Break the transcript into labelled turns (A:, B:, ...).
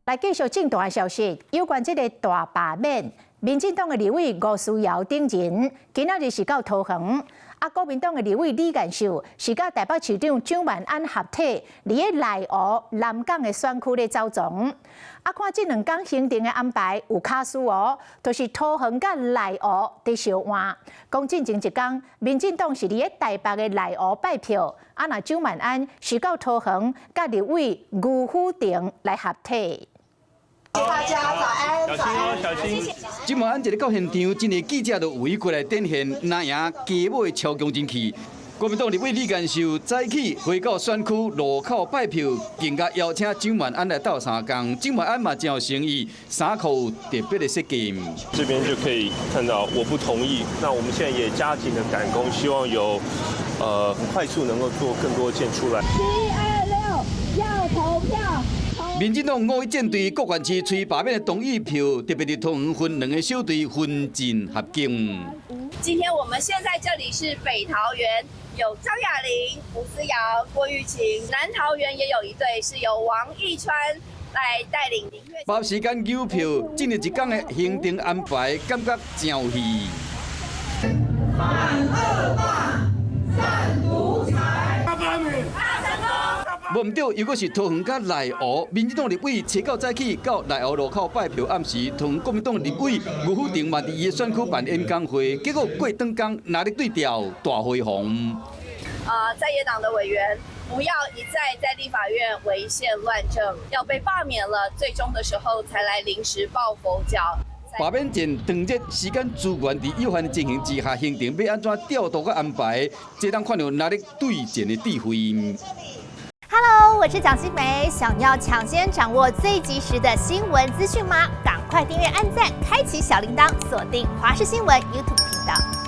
A: 來繼續正大的消息，有關這个大罷免，民進黨的立委吳思瑤等人，今仔日是到桃園，啊，國民黨的立委李彥秀是佮台北市長蔣萬安合體，佇咧內湖南港的選區咧走總。啊，看這兩工行程的安排有卡司哦，就是桃園佮內湖佇相換。講進前一工，民進黨是佇咧台北的內湖拜票，啊，若蔣萬安是到桃園佮立委吳虎臣來合體。
B: 大家早安，早安，
C: 小心。
D: 蔣萬安一个到現場，真濟記者都圍過來展現藍營雞尾超強人氣。國民黨立委李彥秀早起回到選區路口拜票，更加邀請蔣萬安來鬥相共。蔣萬安嘛真有誠意，衫褲有特別的設計。
C: 這邊就可以看到，我不同意。那我們現在也加緊的趕工，希望有很快速能夠做更多件出來。
E: 726要投票。
D: 民進黨五一戰隊各縣市催罷免的同意票，特別佇桃園分兩个小隊分進合擊。
F: 今天我們現在這裡是北桃園，有張亞玲、吳思瑤、郭玉琴；南桃園也有一隊，是由王義川來帶領。
D: 把時間郵票進入一工的行程安排，感覺真有戲。
E: 反惡霸，散獨裁。
D: 無毋對，又閣是桃園佮內湖，民進黨立委初九早起到內湖路口拜票，暗時桃園國民黨立委吳虎臣嘛佇伊的選區辦演講會，結果過轉工若咧對調大回防。
F: 在野黨的委員不要一再在立法院違憲亂政，要被罷免了，最終的時候才來臨時抱佛腳。
D: 罷免戰當日時間資源佇有限的情形之下，行程欲按怎調度佮安排，這當看著藍綠對戰的智慧。
G: Hello，我是蔣新梅，想要搶先掌握最及時的新聞資訊嗎？趕快訂閱、按讚、開啟小鈴鐺，鎖定華視新聞 YouTube 頻道。